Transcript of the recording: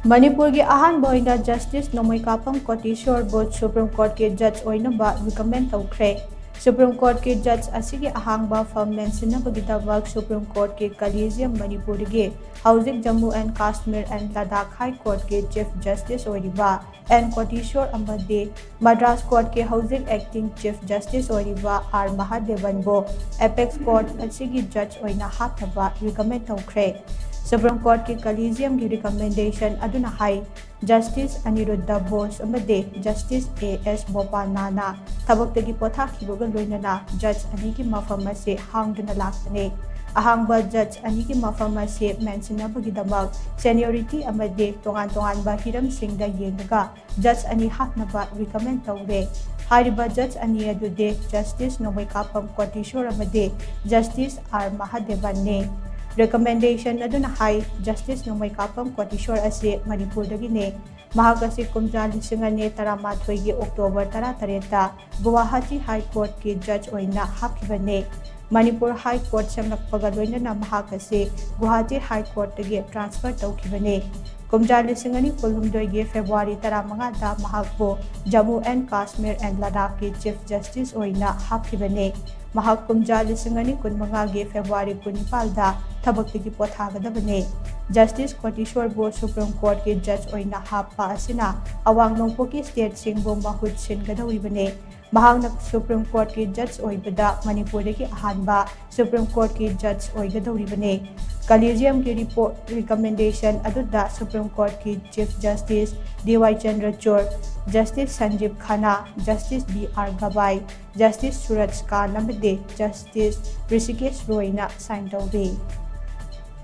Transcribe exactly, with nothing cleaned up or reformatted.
ꯃꯅꯤꯄꯨꯔꯒꯤ ꯑꯍꯥꯟꯕ ꯑꯣꯏꯅ ꯖꯁꯇꯤꯁ ꯅꯣꯡꯃꯩꯀꯥꯄꯝ ꯀꯣꯇꯤꯁꯣꯔꯕꯨ ꯁꯨꯄ꯭ꯔꯤꯝ ꯀꯣꯔꯠꯀꯤ ꯖꯖ ꯑꯣꯏꯅꯕ ꯔꯤꯀꯃꯦꯟ ꯇꯧꯈ꯭ꯔꯦ꯫ ꯁꯨꯄ꯭ꯔꯤꯝ ꯀꯣꯔꯠꯀꯤ ꯖꯖ ꯑꯁꯤꯒꯤ ꯑꯍꯥꯡꯕ ꯐꯝ ꯃꯦꯟꯁꯤꯟꯅꯕꯒꯤꯗꯃꯛ ꯁꯨꯄ꯭ꯔꯤꯝ ꯀꯣꯔꯠꯀꯤ ꯀꯂꯤꯖꯤꯌꯝ ꯃꯅꯤꯄꯨꯔꯗꯒꯤ ꯍꯧꯖꯤꯛ Jammu and Kashmir and Ladakh high ꯀꯣꯔꯠꯀꯤ ꯆꯤꯐ ꯖꯁꯇꯤꯁ ꯑꯣꯏꯔꯤꯕ ꯑꯦꯟ ꯀꯣꯇꯤꯁꯣꯔ ꯑꯃꯗꯤ ꯃꯗ꯭ꯔꯥꯁ ꯀꯣꯔꯠꯀꯤ ꯍꯧꯖꯤꯛ ꯑꯦꯛꯇꯤꯡ ꯆꯤꯐ ꯖꯁꯇꯤꯁ ꯑꯣꯏꯔꯤꯕ ꯑꯥꯔ ꯃꯍꯥꯗꯦꯕꯟꯕꯨ ꯑꯦꯄꯦꯛꯁ ꯀꯣꯔꯠ ꯑꯁꯤꯒꯤ ꯖꯖ ꯑꯣꯏꯅ ꯍꯥꯞꯅꯕ ꯔꯤꯀꯃꯦꯟ ꯇꯧꯈ꯭ꯔꯦ꯫ ꯁꯨꯄ꯭ꯔꯤꯝ ꯀꯣꯔꯠꯀꯤ ꯀꯂꯤꯖꯤꯌꯝꯒꯤ ꯔꯤꯀꯃꯦꯟꯗꯦꯁꯟ ꯑꯗꯨꯅ ꯍꯥꯏ, ꯖꯁꯇꯤꯁ ꯑꯅꯤꯔꯨꯗꯙ ꯕꯣꯁ ꯑꯃꯗꯤ ꯖꯁꯇꯤꯁ ꯑꯦ ꯑꯦꯁ ꯕꯣꯄꯥꯟꯅꯥꯅ ꯊꯕꯛꯇꯒꯤ ꯄꯣꯊꯥꯈꯤꯕꯒ ꯂꯣꯏꯅꯅ ꯖꯖ ꯑꯅꯤꯒꯤ ꯃꯐꯝ ꯑꯁꯤ ꯍꯥꯡꯗꯨꯅ ꯂꯥꯛꯄꯅꯤ꯫ ꯑꯍꯥꯡꯕ ꯖꯖ ꯑꯅꯤꯒꯤ ꯃꯐꯝ ꯑꯁꯤ ꯃꯦꯟꯁꯤꯟꯅꯕꯒꯤꯗꯃꯛ ꯁꯦꯅꯤꯌꯣꯔꯤꯇꯤ ꯑꯃꯗꯤ ꯇꯣꯉꯥꯟ ꯇꯣꯉꯥꯟꯕ ꯍꯤꯔꯝꯁꯤꯡꯗ ꯌꯦꯡꯂꯒ ꯖꯖ ꯑꯅꯤ ꯍꯥꯞꯅꯕ ꯔꯤꯀꯃꯦꯟ ꯇꯧꯔꯦ꯫ ꯍꯥꯏꯔꯤꯕ ꯖꯖ ꯑꯅꯤ ꯑꯗꯨꯗꯤ ꯖꯁꯇꯤꯁ ꯅꯣꯡꯃꯩꯀꯥꯄꯝ ꯀꯣꯇꯤꯁꯣꯔ ꯑꯃꯗꯤ ꯖꯁꯇꯤꯁ ꯑꯥꯔ ꯃꯍꯥꯗꯦꯕꯟꯅꯤ꯫ ꯔꯤꯀꯃꯦꯟꯗꯦꯁꯟ ꯑꯗꯨꯅ ꯍꯥꯏ, ꯖꯁꯇꯤꯁ ꯅꯣꯡꯃꯩꯀꯥꯄꯝ ꯀꯣꯇꯤꯁꯣꯔ ꯑꯁꯤ ꯃꯅꯤꯄꯨꯔꯗꯒꯤꯅꯤ꯫ ꯃꯍꯥꯛ ꯑꯁꯤ ꯀꯨꯝꯖꯥ ꯂꯤꯁꯤꯡ ꯑꯅꯤ ꯇꯔꯥꯃꯥꯊꯣꯏꯒꯤ ꯑꯣꯛꯇꯣꯕꯔ ꯇꯔꯥꯇꯔꯦꯠꯇ ꯒꯨꯋꯥꯍꯥꯇꯤ ꯍꯥꯏ ꯀꯣꯔꯠꯀꯤ ꯖꯖ ꯑꯣꯏꯅ ꯍꯥꯞꯈꯤꯕꯅꯤ꯫ ꯃꯅꯤꯄꯨꯔ ꯍꯥꯏ ꯀꯣꯔꯠ ꯁꯦꯝꯂꯛꯄꯒ ꯂꯣꯏꯅꯅ ꯃꯍꯥꯛ ꯑꯁꯤ ꯒꯨꯋꯥꯍꯥꯇꯤ ꯍꯥꯏ ꯀꯣꯔꯠꯇꯒꯤ ꯇ꯭ꯔꯥꯟꯁꯐꯔ ꯇꯧꯈꯤꯕꯅꯤ꯫ ꯀꯨꯝꯖꯥ ꯂꯤꯁꯤꯡ ꯑꯅꯤ ꯀꯨꯟꯍꯨꯝꯗꯣꯏꯒꯤ ꯐꯦꯕ꯭ꯔꯨꯋꯥꯔꯤ ꯇꯔꯥꯃꯉꯥꯗ ꯃꯍꯥꯛꯄꯨ ꯖꯝꯃꯨ ꯑꯦꯟ ꯀꯥꯁꯃꯤꯔ ꯑꯦꯟ ꯂꯗꯥꯈꯀꯤ ꯆꯤꯐ ꯖꯁꯇꯤꯁ ꯑꯣꯏꯅ ꯍꯥꯞꯈꯤꯕꯅꯤ꯫ ꯃꯍꯥꯛ ꯀꯨꯝꯖꯥ ꯂꯤꯁꯤꯡ ꯑꯅꯤ ꯀꯨꯟꯃꯉꯥꯒꯤ ꯐꯦꯕ꯭ꯔꯨꯋꯥꯔꯤ ꯀꯨꯟꯅꯤꯄꯥꯜꯗ ꯊꯕꯛꯇꯒꯤ ꯄꯣꯊꯥꯒꯗꯕꯅꯤ꯫ ꯖꯁꯇꯤꯁ ꯀꯣꯇꯤꯁꯣꯔꯕꯨ ꯁꯨꯄ꯭ꯔꯤꯝ ꯀꯣꯔꯠꯀꯤ ꯖꯖ ꯑꯣꯏꯅ ꯍꯥꯞꯄ ꯑꯁꯤꯅ ꯑꯋꯥꯡ ꯅꯣꯡꯄꯣꯛꯀꯤ ꯁ꯭ꯇꯦꯠꯁꯤꯡꯕꯨ ꯃꯍꯨꯠ ꯁꯤꯟꯒꯗꯧꯔꯤꯕꯅꯤ꯫ ꯃꯍꯥꯛꯅ ꯁꯨꯄ꯭ꯔꯤꯝ ꯀꯣꯔꯠꯀꯤ ꯖꯖ ꯑꯣꯏꯕꯗ ꯃꯅꯤꯄꯨꯔꯗꯒꯤ ꯑꯍꯥꯟꯕ ꯁꯨꯄ꯭ꯔꯤꯝ ꯀꯣꯔꯠꯀꯤ ꯖꯖ ꯑꯣꯏꯒꯗꯧꯔꯤꯕꯅꯤ꯫ ꯀꯂꯤꯖꯤꯌꯝꯒꯤ ꯔꯤꯄꯣꯔꯠ ꯔꯤꯀꯃꯦꯟꯗꯦꯁꯟ ꯑꯗꯨꯗ ꯁꯨꯄ꯭ꯔꯤꯝ ꯀꯣꯔꯠꯀꯤ chief justice D Y Chandrachud, justice Sanjiv Khanna, justice B R Gavai, justice Surya Kant ꯑꯃꯗꯤ ꯖꯁꯇꯤꯁ ꯔꯤꯁꯤꯀꯦꯁ ꯔꯣꯏꯅ ꯁꯥꯏꯟ ꯇꯧꯔꯤ꯫